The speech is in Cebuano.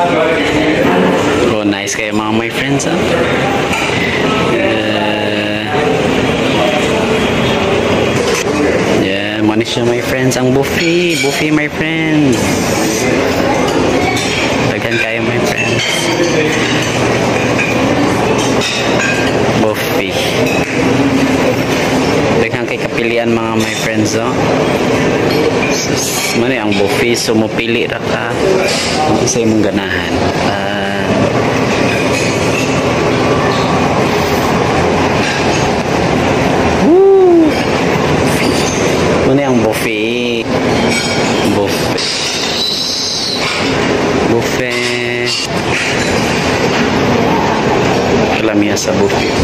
Oh, nice kayo mga my friends, ah. Yeah, money siya, my friends, ang buffet, buffet, my friends. Daghan kayo, my friends. Buffet. Daghan kay kapilian mga my friends, oh. Mano ang buffet, so mopili ra ka kung isa imong ganahan. Ah, woo! Mano ang buffet. Buffet. Buffet. Kalamiya sa buffet.